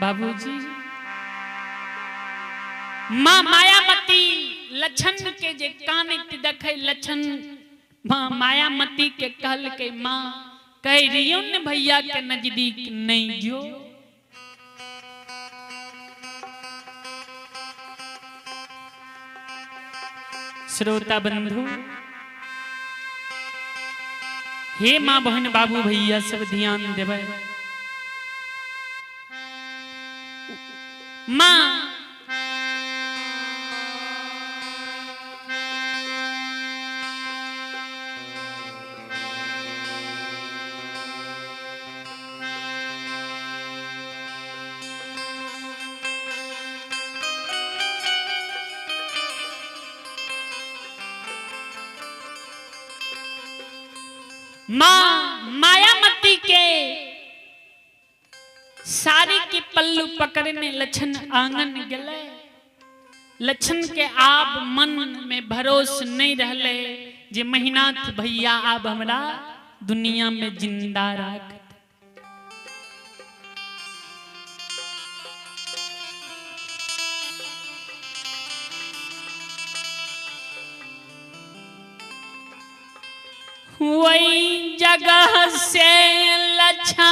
बाबूजी माँ मायामती लक्षण के जे कानैत देखै लक्षण माँ मायामती के कहलकै माँ कहि रहियौ ने भैया के नजदीक नहीं जो। श्रोता बंधु हे माँ बहन बाबू भैया सब ध्यान देबै। माँ माँ मायामती के साड़ी के पल्लू पकड़ने लक्षण आंगन गेले। लक्षण के आब मन में भरोस नहीं रहले जे महिनाथ भैया आब हमरा दुनिया में जिंदा राखत। वही जगह से लक्षण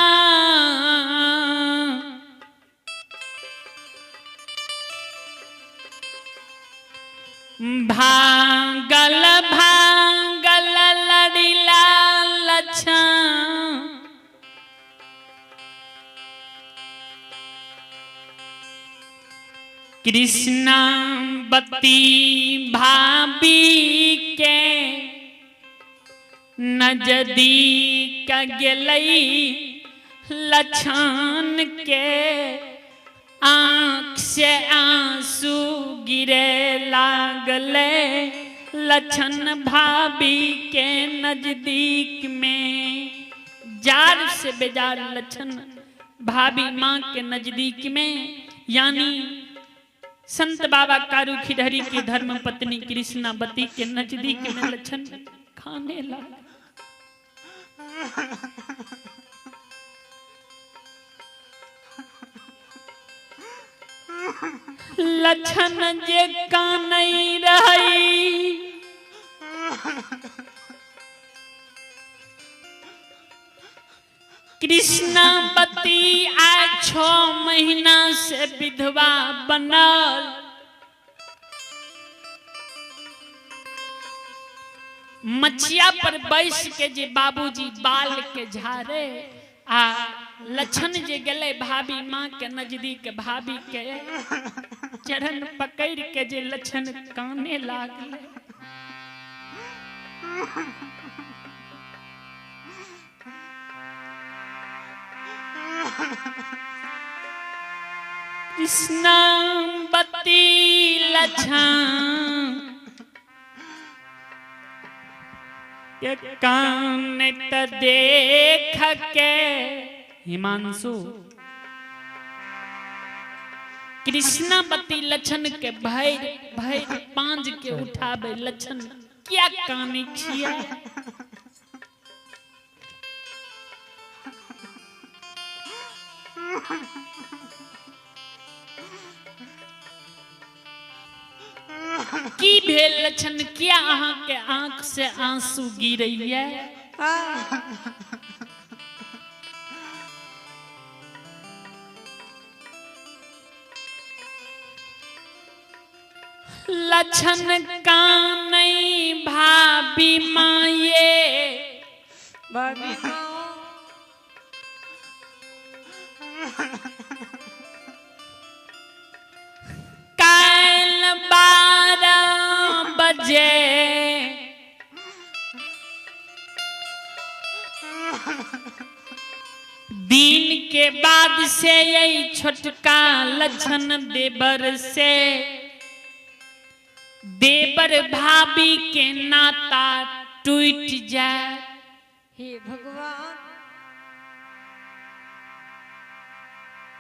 भागल भागल लड़िला लक्षण कृष्णावती भाभी के नजदीक गेलई लक्षण के आँख से आंसू गिरे लागले लक्षण भाभी के नजदीक में। जार से बेजार लक्षण भाभी माँ के नजदीक में, यानी संत बाबा कारू खिरहरी की धर्म पत्नी कृष्णावती के नजदीक में लक्षण खाने लगा। लक्षण जे कानई रही कृष्णावती आ 6 महीना से विधवा बनल मछिया पर बैस के जे बाबूजी बाल के झारे आ लक्षण जे गेले भाभी माँ के नजदीक भाभी के चरण पकड़ के जे लक्षण काने लागले। कृष्णावती लक्षण के कान त देख के हिमांशु कृष्णावती लक्षण के भैर भैर पांज के उठाबे लक्षण क्या कानी छिया। की भेल लक्षण क्या अहाँ के आंख से आंसू गिरैया? लक्षण कानई भाभी माये भाभी माँ काल 12 बजे दिन के बाद से यही छोटका लक्षण देवर से देवर भाभी के नाता टूट जाए। हे भगवान।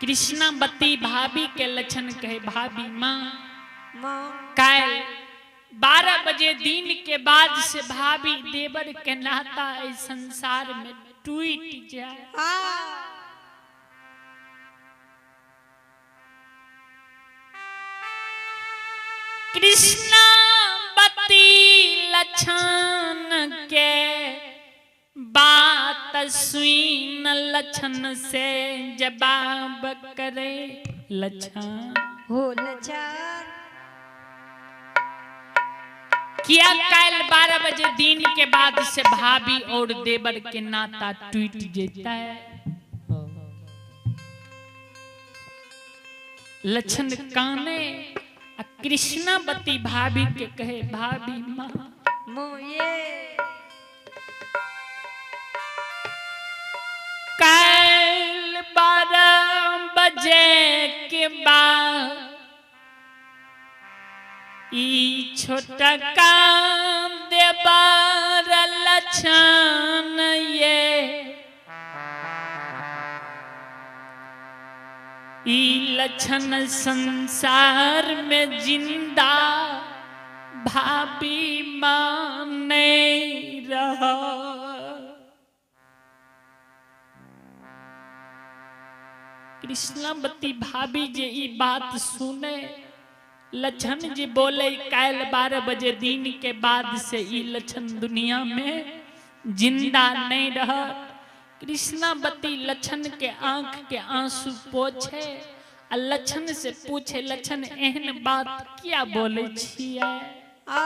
कृष्णावती भाभी के लक्षण कहे भाभी माँ माँ काल 12 बजे दिन के बाद से भाभी देवर के नाता इस संसार में टूट जाए। कृष्णावती लक्षण के बात सुन लक्षण से जवाब करे लक्षण। हो लक्षण। किया काल 12 बजे दिन के बाद से भाभी और देवर के नाता टूट जाता है। लक्षण काने आ कृष्णावती भाभी के कहे, भाभी माँ मोये काल 12 बजे के बाद ई छोटका देवर लक्षण ये ई लक्षण संसार में जिंदा भाभी माने रहा। कृष्णावती भाभी जे ई बात सुने, लक्षण जी बोले काल 12 बजे दिन के बाद से ई लक्षण दुनिया में जिंदा नहीं रह। कृष्णावती लक्षण के आंख के आंसू पोछे आ लक्षण से पूछे, लक्षण एहन बात किया बोले छियै? आ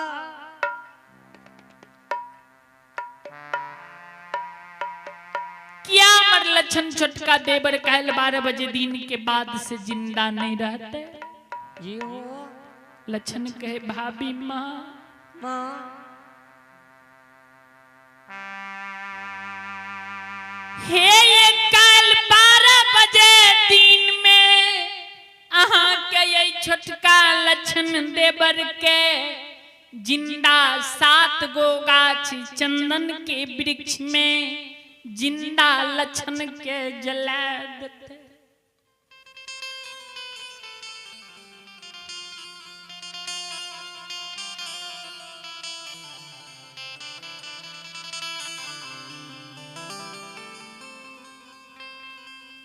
किया मर लक्षण छोटका देवर काल 12 बजे दिन के बाद से जिंदा नहीं रहते? जी हो। लक्षण कहे, भाभी माँ माँ हे ये काल 12 बजे दिन में अहाँ के ये छोटका लक्षण देवर के जिंदा 7 गो गाछ चंदन के वृक्ष में जिंदा लक्षण के जला देते।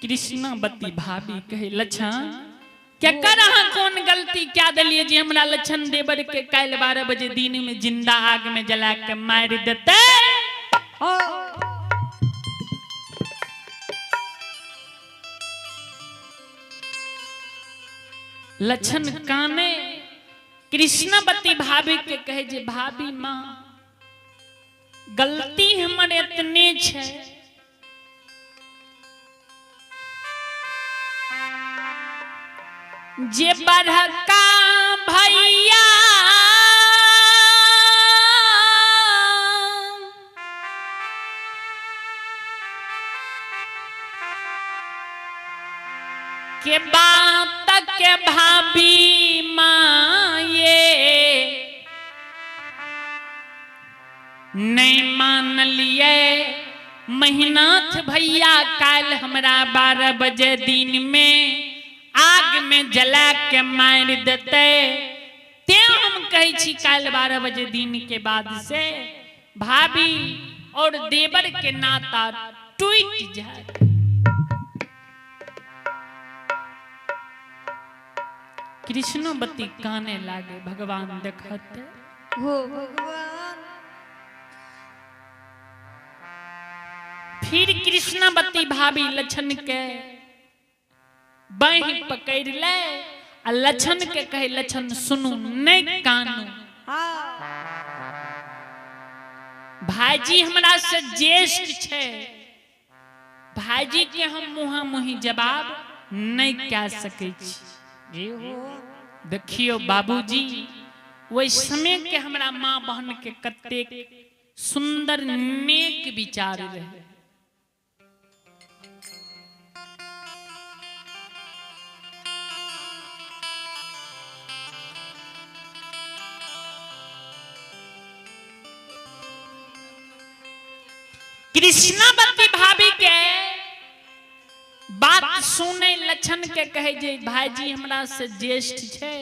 कृष्णावती भाभी कहे, लक्षण क्या कर अहाँ कौन गलती क्या दिलिए जी हमरा लक्षण देवर के काल्हि 12 बजे दिन में जिंदा आग में जला के मारि देते? हो। लक्षण काने कृष्णावती भाभी के कहे जे भाभी माँ गलती हमर एतने छै जे बड़का भैया के बात के भाभी माये नहीं मान लिए, महिनाथ भैया काल हमरा 12 बजे दिन में आग में जला के मार देते, ते हम कहै छी काल्हि 12 बजे दिन के बाद से भाभी और देवर के नाता टूट जाए। कृष्णवती काने लागे, भगवान देखते हो भगवान। फिर कृष्णावती भाभी लक्षण के बाँहि पकड़ ले आ लक्षण के कहे, लक्षण सुनू नहीं कानू, भाईजी हमरा से ज्येष्ठ छै, भाईजी के हम मुहा मुही जवाब नहीं कह सकै छी। जी हो। देखियो बाबूजी, ओहि समय के हमरा माँ बहन के कतेक सुंदर नेक विचार रहे। कृष्णावती भाभी के बात सुने लक्षण के कहे जे भाईजी हमरा से ज्येष्ठ छै,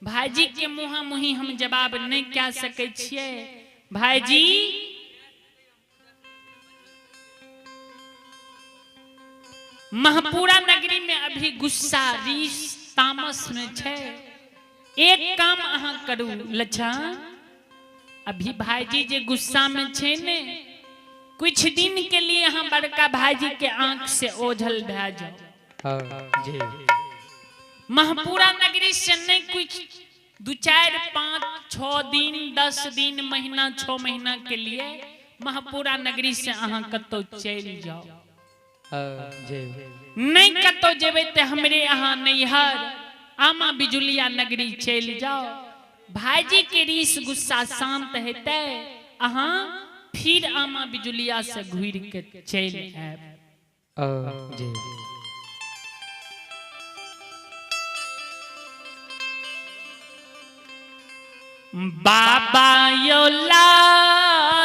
भाईजी के मुहा मुही हम जवाब नहीं कह सकै छियै, भाईजी महपुरा नगरी में अभी गुस्सा रीस तामस में छै, एक काम अहाँ करू लच्छन, अभी भाईजी जे गुस्सा में छै ने, कुछ दिन के लिए अहाँ बड़का भाईजी के आंख से ओझल भए जाओ। हाँ जी। महपुरा नगरी से नहीं कुछ 2 4 5 6 दिन 10 दिन महीना 6 महीना के लिए महपुरा नगरी से अहाँ कतौ चलि जाओ। हाँ जी। नहीं कतौ जेबै ते हमरे अहाँ नैहर आमा बिजुलिया नगरी चलि जाओ। भाईजी के रीस गुस्सा शांत हेतै, अहाँ फिर आमा बिजुलिया से घुरि के चलि आयब। हाँ जी। बाबा यो लाछन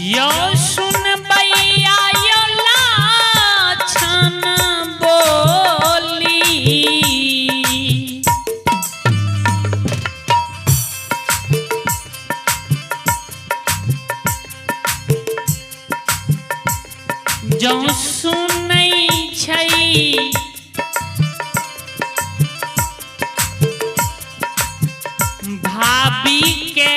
यो सुनबैया यो लाछन बोली, जौं सुनै छै भाभी के,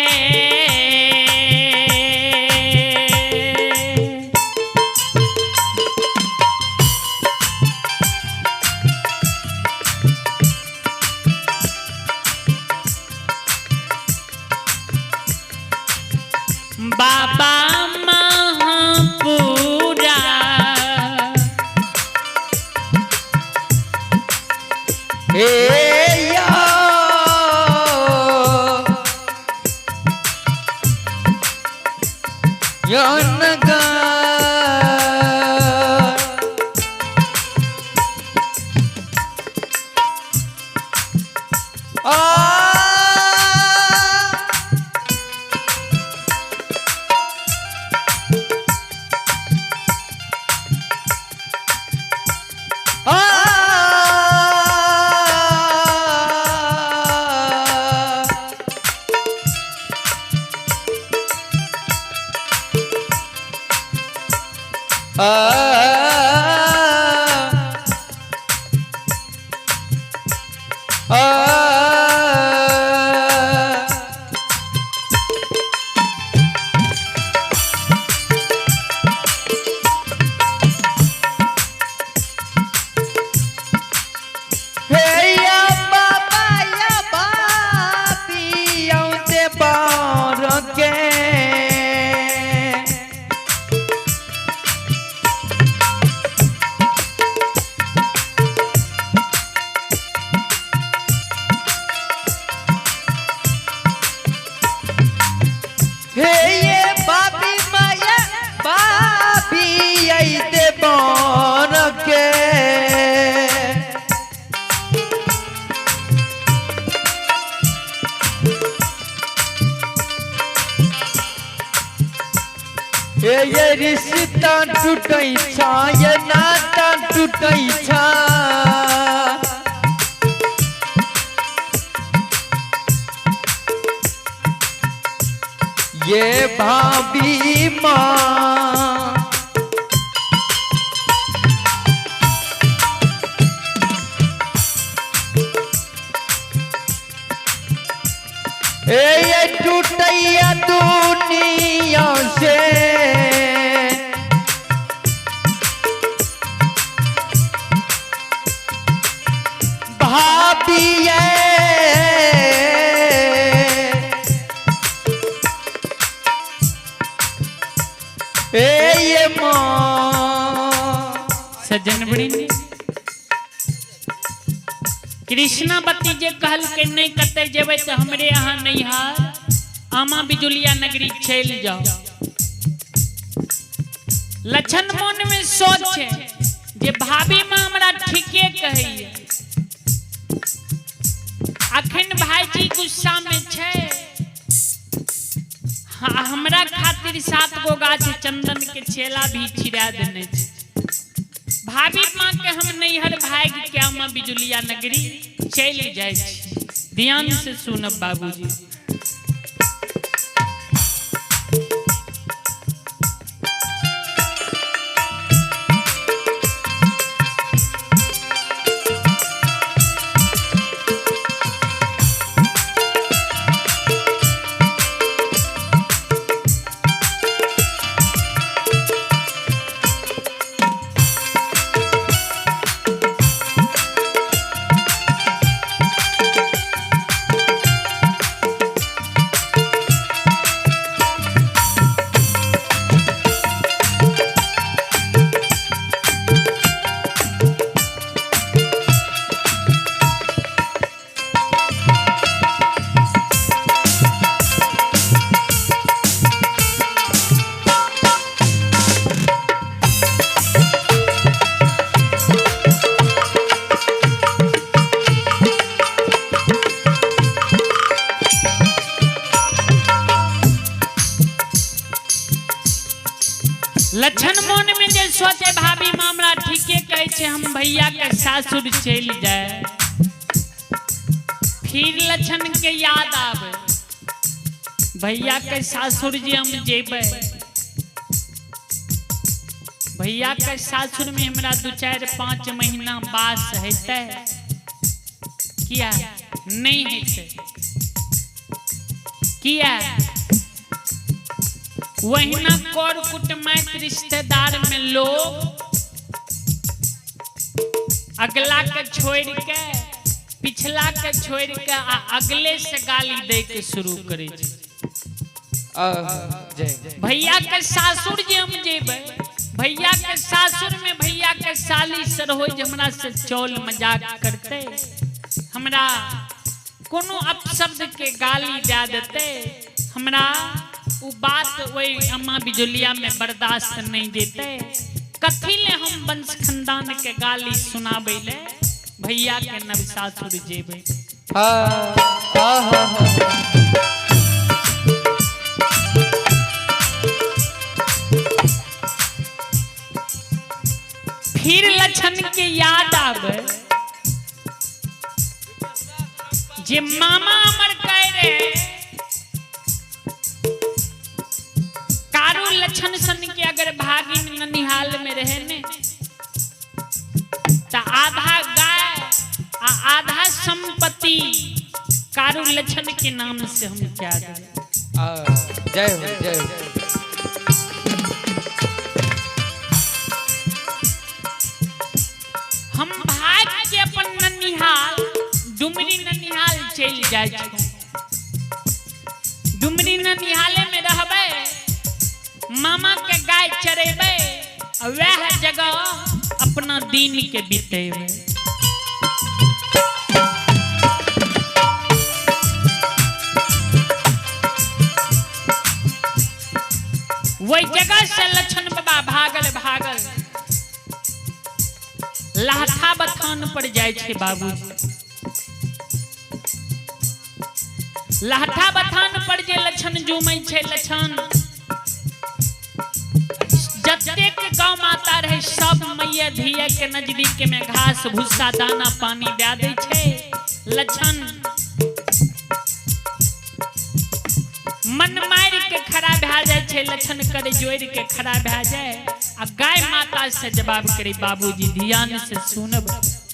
बाबा महापुरा हे या यनगा आ आ आ हे या बाबा या बापी औते बार के, हे ये बापी माया बापी ऐते बार के। हे ये रिश्ता टूटै छा, ये नाता टूटै छा, ये भाभी माँ। ए ये टूटैया दुनिया से, भाभी ये ए ये माँ। सज्जन वृंद, कृष्णावती जे कहल के नहीं कतै जेबै तऽ हमरे अहाँ नैहर आमा बिजुलिया नगरी चलि जाओ। लक्षण मन में सोच है जे भाभी माँ हमरा ठीके कहैया, अखन भाईजी गुस्सा में छै, खातिर 7 गो गाछ चंदन के छेला भी छिड़ा देने छै। भाभी माँ के हम नैहर भाग के अमा बिजुलिया नगरी चलि जाइ छी। ध्यान से सुनब बाबूजी। लक्षण मन में जे सोचे, भाभी मामला ठीके कहै छै, हम भैया के सासुर चलि जाए। फिर लक्षण के याद आवे, भैया के सासुर जे हम जेबै, भैया के सासुर में हमरा 2, 4, 5 महीना बास हेतै किया नहीं हेतै? किया वहिना कर कुटमैत रिश्तेदार में लोग अगला के छोड़ के, पिछला के छोड़ के आ अगले से गाली दे के शुरू करे छै। जय। भैया के सासुर जे हम जेबै, भैया के सासुर में भैया के साली सरहोज हमरा से चौल मजाक करते, हमरा कोनो अपशब्द के गाली दे देते, हमरा उ बात वही अम्मा बिजुलिया में बर्दाश्त नहीं देते। कथी ले हम वंश खानदान के गाली सुनाबै ले भैया के नव सासुर जेबै? हाँ हाँ हाँ हाँ। फिर लक्षण के याद आवे जे मामा अमर कह रहे, कारू लक्षण सन के अगर भागिन ननिहाल में रहे ने त आधा गाय आ आधा संपत्ति कारू लक्षण के नाम से हम क्या दें। जय हो, जय हो। हम भाग के अपन ननिहाल डुमरी ननिहाल चलि जाइ छी। डुमरी ननिहाले में रहबै, मामा के गाय चरेबै आ वएह जगह अपना दिन के बितेबै। वही जगह से लक्षण बाबा भागल भागल लाठा बथान पर जाइ छै बाबूजी। लाठा बथान पर जे लक्षण जुमै छै, लक्षण जतेक गौ माता रहे सब मैया धिया के नजदीक में घास भूसा दाना पानी दे दै छै। लक्षण मन मारि के खड़ा भए जाइ छै। लक्षण करे जोड़ि के खड़ा भए जाय आ गाय माता से जवाब करे। बाबूजी, ध्यान से सुनब,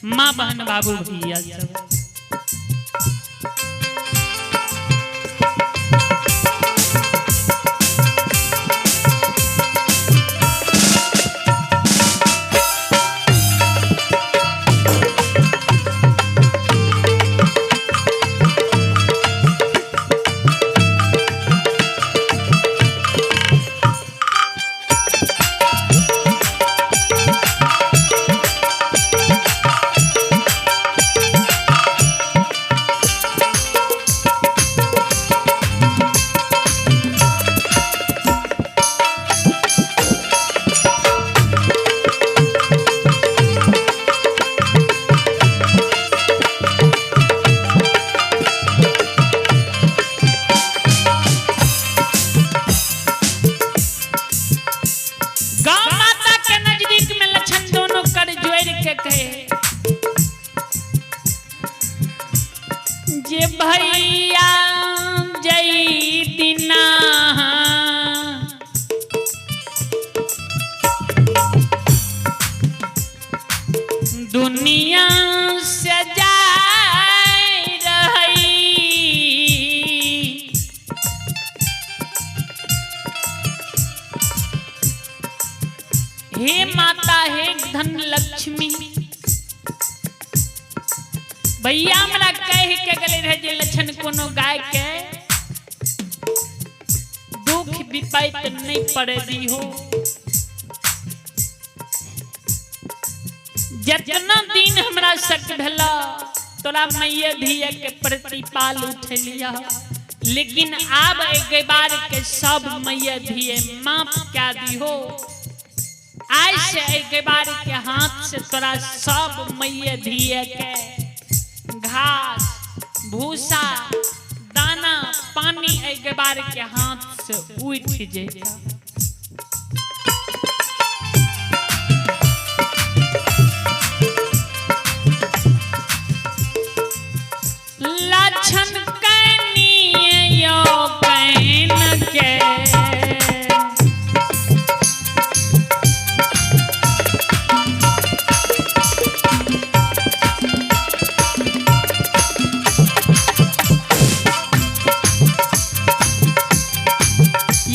माँ बहन बाबू भैया सब। जे भैया जई दिना दुनिया से जाय रही। हे माता, हे धन लक्ष्मी, भैया हमरा कह के गेले रहे जे लक्षण कोनो गाय के दुख विपैत नहीं पड़े दी हो। जितना दिन हमरा शक भेला तोरा मैया धिया के प्रतिपाल उठेलिया, लेकिन आब एक बार के सब मैया धिये माफ क्या दी हो। आज से एक बार के हाथ से तोरा सब मैया धिये के घास भूसा दाना पानी एक बार के हाथ से उठ जेता। लक्षण कनियो can के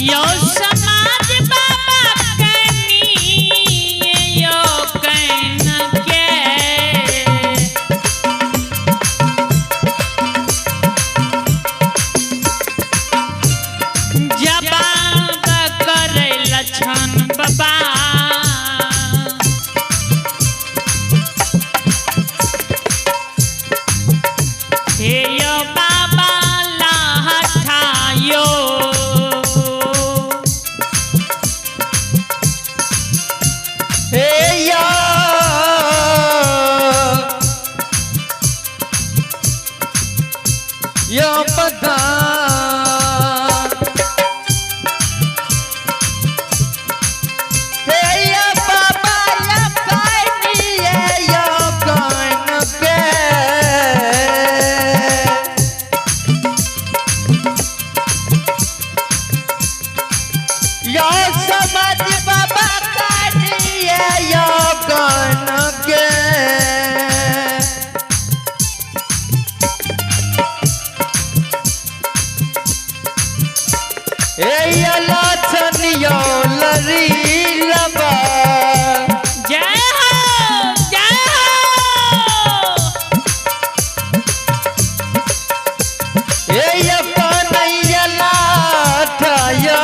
यो समाज बाबा कनियो can के। जवाब करे लक्षण बाबा, हे यो बाबा लाठायो। हे या या पता हे या बाबा या कानी या कान के। या समाज बाबा कानी या कान के। ए या लाछन यो लरी लबा। जय हो, जय हो। ए या कन्हैया लाठाया।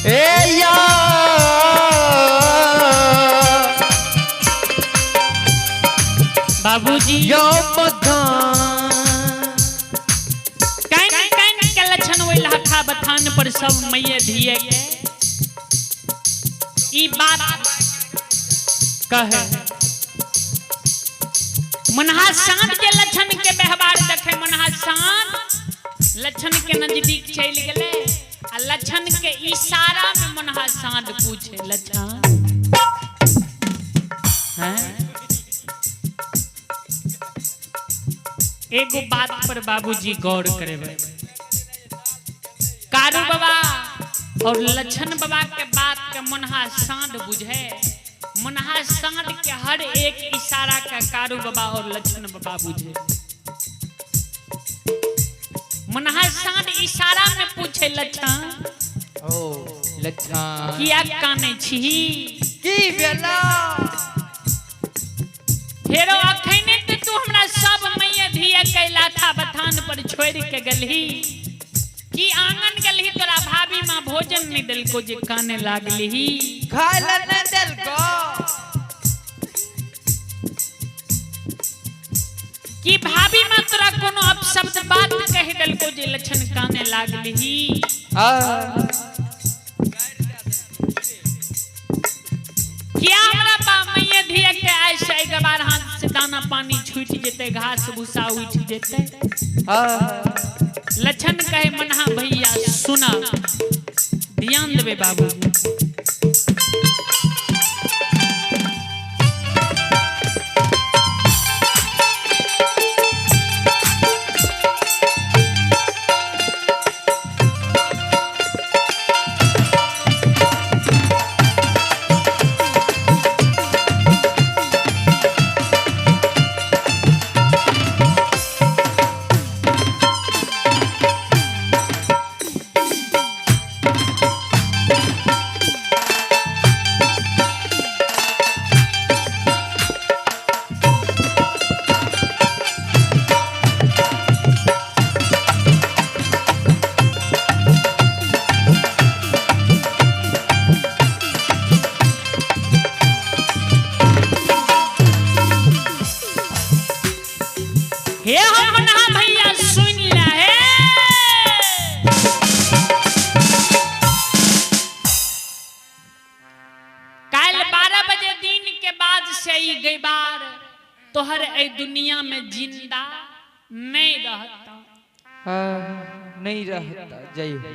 ए या बाबूजी यो मधान। Can can के लक्षण ओहि लाठा बथान पर सब मैये धिये के ई बात कहे। मनहा साँझ के लक्षण के व्यवहार देखे, मनहा साँझ लक्षण के नजदीक चलि गेलै आ लक्षण के इशारा में मनहा साँझ पूछे, लक्षण हैं? एगो बात पर बाबूजी गौर करेबै, कारू बाबा और लक्षण बाबा के बात के मनहा साँझ बुझे। मनहा साँझ के हर एक इशारा के कारू बाबा और लक्षण बाबा बुझे। मनहा साँझ इशारा में पूछे, लक्षण ओ लक्षण किया काने छी? की भेला? फेरो अखने ते तू हमरा सब मैया धिया कैला था बथान पर छोड़ के गेलही कि आंगन गेलही तोरा भाभी माँ भोजन नहीं देलको जे काने लागलही? खाय ला नहीं देलको? कि भाभी माँ तोरा कोनो अपशब्द बात कह देलको जे लक्षण काने लागलही? आ किया हमरा बा मैया धिया के आइ से एक बार हाथ से दाना पानी छूट जेते, घास भूसा उठ जेते? आ लक्षण कहे, मनहा भैया सुना, ध्यान देबे बाबू। हे हम ना भैया सुन ले हे। काल 12 बजे दिन के बाद से ई गैबार तोहर ए दुनिया में जिंदा नहीं रहता। हाँ, नहीं रहता। जय हो।